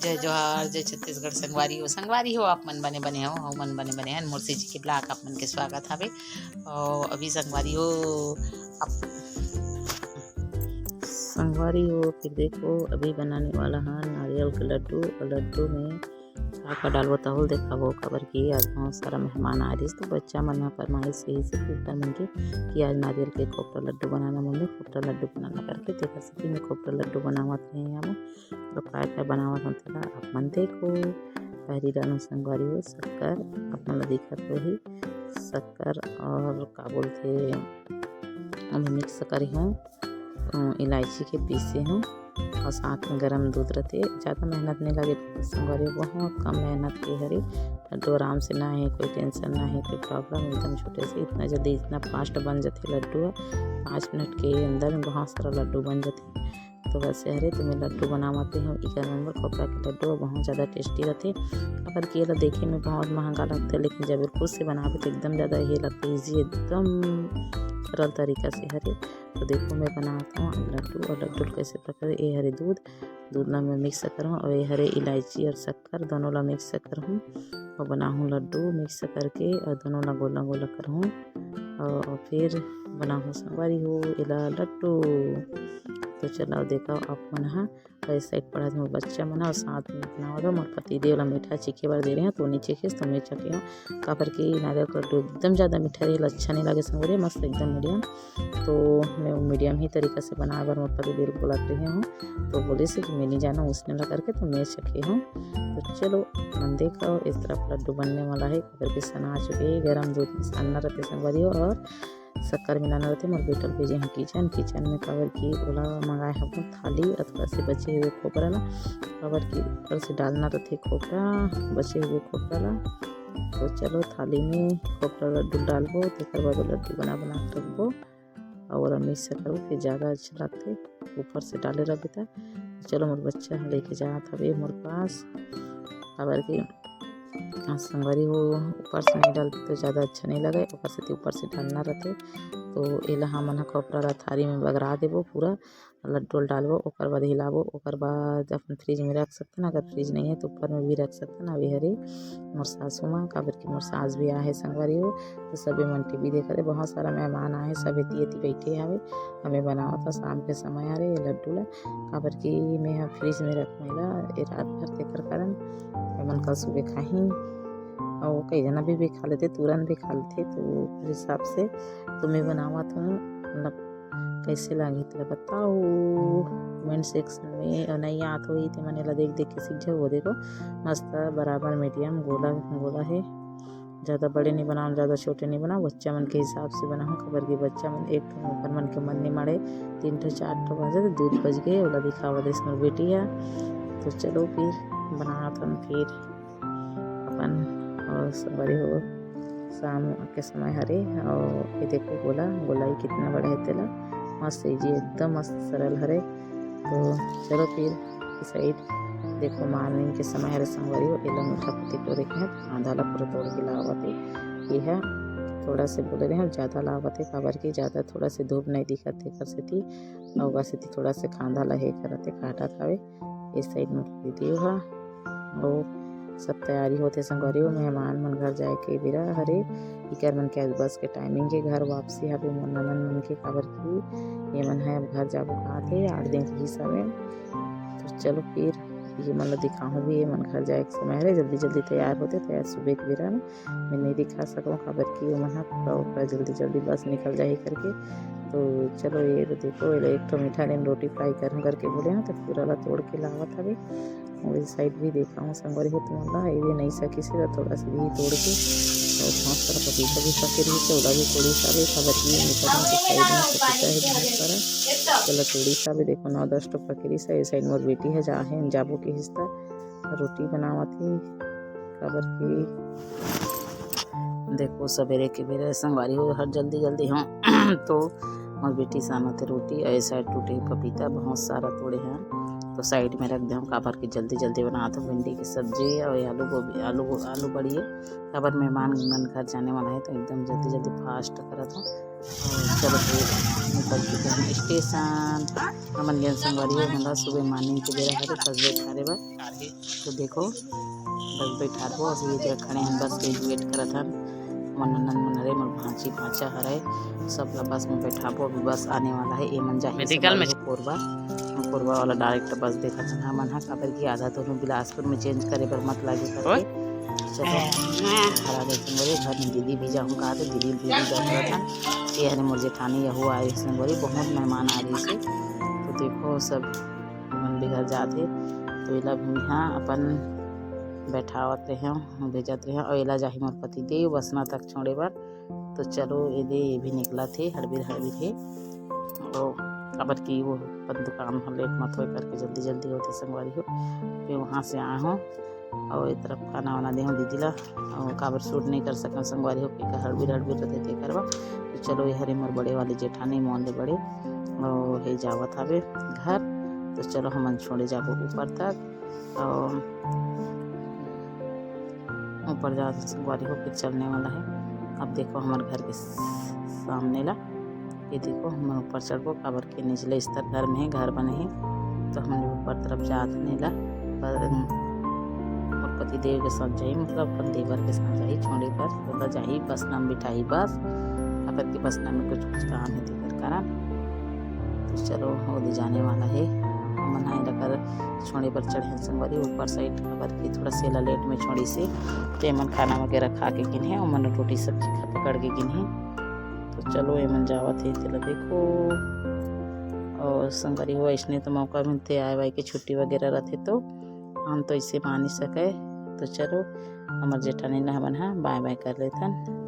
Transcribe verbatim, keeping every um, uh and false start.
जय जोहार, जय छत्तीसगढ़ संगवारी हो। संगवारी हो, आप मन बने बने हो, हम मन बने बने हैं। मोर CG के vlog आप मन के स्वागत हवे। और अभी संगवारी हो, आप संगवारी हो, फिर देखो, अभी बनाने वाला है नारियल के लड्डू। और लड्डू में का का डालबो, तहूल देखाबो, काबर कि आज बहुत सारा मेहमान आ रहिस, तो बच्चा मन ह फरमाइश यही से फिर मन के कि आज नारियल के खोपरा लड्डू बनाना मम्मी, खोपरा लड्डू बनाना करके, तेकर सेती मैं खोपरा लड्डू बनावत रहे हूँ। तो काय काय बनावत हूँ, तेला आप मन देखो। पहली डालूँ संगवारी हो शक्कर, आप मन ला दिखत होही शक्कर, और का बोलथे, ओमे mix करे हूँ, अ, इलायची के पीसे हूँ, और साथ में गरम दूध रथे। ज़्यादा मेहनत नहीं लगे संगवारी हो, बहुत कम मेहनत के हरे लड्डू, आराम से ना है, कोई tension ना है, कोई problem, एकदम छोटे से इतना जल्दी, इतना fast बन जाते लड्डू ह। पाँच मिनट के अंदर में बहुत सारा लड्डू बन जाते। तो बस हरे, तो मैं लड्डू बनावत हूँ, इकर मन बर खोपरा के लड्डू बहुत ज़्यादा tasty रथे। काबर कि एला देखे में बहुत महंगा लगथे, लेकिन जब खुद से बनाबे तो एकदम ज़्यादा ये लगथे, easy, एकदम सरल तरीका से हरे। तो देखो, मैं बनावत हूँ लड्डू, और लड्डू कैसे प्रकार, ये हरे दूध, दूध ला मैं mix करहूँ, और ये हरे इलायची और शक्कर दोनों ला mix करहूँ, और बनाहूँ लड्डू mix करके, और दोनों ला गोला गोला करहूँ, और फिर बनाहूँ संगवारी हो एला लड्डू। तो चलाओ, देखो आप मन ह, और इस side पढ़त मोर बच्चा मन ह, और साथ में बनावत हूँ, मोर पति देव ला मीठा चीखे बर दे रहे हैं, तो नहीं चीखे, तो मैं चखे हूँ, काबर कि नारियल का लड्डू एकदम ज़्यादा मीठा रही, अच्छा नहीं लगे संगवारी, मस्त एकदम medium। तो मैं medium ही तरीका से बनाए बर मोर पति देव बोलत रहे हूँ, तो बोले से कि मैं नहीं जानूँ उसने ला करके, तो मैं चखे हूँ। तो चलो मन देखो, इस तरफ लड्डू बनने वाला है, काबर कि सना चुके, गरम दूध में सानना रथे संगवारी हो, और शक्कर मिलाना रथे। मोर बेटा ल भेजे हूँ kitchen, kitchen में काबर कि ओला मंगाए हूँ थाली, अथवा से बचे हुए खोपरा ला, काबर कि ऊपर से डालना रथे खोपरा, बचे हुए खोपरा ला। तो चलो थाली में खोपरा लड्डू डालबो, तेकर बाद वो लड्डू बना बना के रखबो, और ओला mix करबो, फिर ज़्यादा अच्छा लगथे ऊपर से डाले रहबे त। चलो मोर बच्चा ह लेके जात हवे मोर पास, काबर कि हाँ, संगवारी हो, ऊपर से नहीं डालते तो ज़्यादा अच्छा नहीं लगे, ओकर सेती ऊपर से डालना रथे। तो एला हमन ह खोपरा ला थारी में बगरा देबो पूरा, लड्डू ल डालबो, ओकर बाद हिलाबो, ओकर बाद अपन fridge में रख सकथन। अगर fridge नहीं है तो ऊपर में भी रख सकथन। अभी हरे मोर सासू माँ, काबर कि मोर सास भी आहे संगवारी हो, तो सभी मन TV देखत हे, बहुत सारा मेहमान आहे, सब एती एती बैठे हवे। हमें बनावत ह शाम के समय हरे ये लड्डू ला, काबर कि मैं ह fridge में रखने ला ये रात भर, तेकर कारण एमन कल सुबह खाही। और कई जना भी, भी खा लेते, तुरंत भी खा लेते, तो ओकर हिसाब से तो मैं बनावत हूँ। मतलब कैसे लागी तेला बताओ comment section में, और नहीं आत होही ते मन एला देख देख के सीख जाओ। वो देखो मस्त बराबर medium गोला गोला है, ज़्यादा बड़े नहीं बनाओ, ज़्यादा छोटे नहीं बनाओ, बच्चा मन के हिसाब से बनाओ, काबर कि बच्चा मन एक ठो ओकर मन के मन नहीं माड़े, तीन ठो चार ठो बाजे तो दूध बज गए, ओला दिखावा देस मोर बेटी है। तो चलो फिर बनात हन फिर अपन, और संगवारी हो शाम के समय हरे, और ये देखो गोला, गोलाई कितना बड़ा है तेला, मस्त easy, एकदम मस्त सरल हरे। तो चलो फिर side देखो morning के समय हरे संगवारी हो, एला मीठा पत्ती को देखे हैं, आधा ला पूरा तोड़ के लावत है। ये है थोड़ा से बोले रहे हैं, ज़्यादा लावत है, काबर कि ज़्यादा थोड़ा से धूप नहीं दिखत है, कर सेती, और ओकर सेती थोड़ा से कांदा ला हे करत है, काटत हवे। इस side में दीदी हो, और सब तैयारी होते संगवारी हो, मेहमान मन घर जाए के बेरा हरे, इकर मन के आज बस के timing के घर वापसी हवे मोर ननद मन के, काबर कि ये मन है अब घर जाबो कहत हे, आठ दिन रहिस हवे। तो चलो फिर ये मन ला दिखाहूँ भी, ये मन घर जाए के समय हरे, जल्दी जल्दी तैयार होते, तैयार सुबह के बेरा में मैं नहीं दिखा सकूँ, काबर कि वो मन ह पूरा ओकरा जल्दी जल्दी बस निकल जाही करके। तो चलो ये तो देखो, ये लो एक ठो मीठा दिन रोटी fry करूँ करके बोले हैं, तो पूरा ला तोड़ के लावत हवे। और इस side भी देखा हूँ संगवारी हो तुमन ला, ये भी नहीं सकी से तो थोड़ा सा भी तोड़ के, और बहुत सारा पपीता भी पके रही, तो ओला भी तोड़ी सारे, काबर कि ये निकलने के side में पपीता है बहुत सारा, चलो तोड़ी सारे। देखो नौ दस ठो पके रही से, ये side मोर बेटी है जा है, जाबो के हिस्सा रोटी बनावत ही, काबर कि देखो, सबेरे के बेरा संगवारी हो, हर जल्दी जल्दी हो तो मोर बेटी सानत हे रोटी, और ये side टूटे पपीता बहुत सारा तोड़े हैं, तो side में रख दे हूँ, काबर कि जल्दी जल्दी बनात हूँ भिंडी की सब्जी और ये आलू गोभी, आलू गो-, आलू बड़िए, काबर मेहमान मन घर जाने वाला है, तो एकदम जल्दी जल्दी fast करत हूँ। और चलो फिर निकल चुके हैं स्टेशन। हमन गेन संगवारी हो, हमला सुबह मॉर्निंग के बेरा हरे बस बैठारे बर। तो देखो, बस बैठारबो, अभी ये जगह खड़े हैं, बस के वेट करत हन। मोर ननद मन हरे, मोर भांची भांचा हरे, सब ला बस में बैठाबो। अभी बस आने वाला है, एमन जाही मेडिकल में। संगवारी हो कोरबा, कोरबा वाला डायरेक्ट बस देखत हन हमन हा, काबर कि आधा दोनों बिलासपुर में चेंज करे बर मत लागे करके। ओए। चलो, घर आ गए संगवारी, घर में दीदी भी जाहूँ कहा, तो दीदी भी जाहूँ करत हन। ये हरे मोर जेठानी, यहू आए संगवारी, बहुत मेहमान आ रही से। तो देखो, सब मन भी घर जाथे, तो एला भी यहाँ अपन बैठावत रहे, भेजत रहे। और एला जाही मोर पति देव बसना तक छोड़े बर। तो चलो, ये दे, ये भी निकला थे, हड़बीर हड़बीर हे। तो काबर कि वो अपन दुकान ह लेट मत होए करके जल्दी जल्दी होते संगवारी हो। फिर वहाँ से आए हों और ये तरफ खाना वाना दे हों दीदी ला, और काबर शूट नहीं कर सकन संगवारी हो, कि हड़बीर हड़बीर रहते ते करवा। तो चलो, ये हरे मोर बड़े वाली जेठानी, मोन ले बड़े, और हे जावत हवे घर। तो चलो, हमन छोड़े जाबो ऊपर तक। और ऊपर जात संगवारी हो, फिर चलने वाला है। अब देखो, हमारे घर के सामने ला, ये देखो, हमन ऊपर चढ़बो, काबर के निचले स्तर घर में है, घर बने है, तो हमन ऊपर तरफ जात नहीं ला। पर मोर पति देव के साथ जाही, मतलब अपन देवर के साथ जाही, छोड़े पर ओला जाही बस नाम बिठाही बस, काबर के बस नाम में कुछ कुछ काम है तेकर कारण। तो चलो, ओदे जाने वाला है। हमन हा एला कर छोड़े बर चढ़े संगवारी ऊपर साइड, काबर के थोड़ा सेला लेट में छोड़ी से, तो एमन खाना वगैरह खा के गिन है, ओमन रोटी सब्जी खा पकड़ के गिन है। तो चलो, एमन जावत है, तेला देखो। और संगवारी हो, ऐसने तो मौका मिलते आए वाए के छुट्टी वगैरह रहते, तो हम तो इसे मान ही सके। तो चलो, हमर जेठानी ला हमन हा बाय बाय कर लेथन।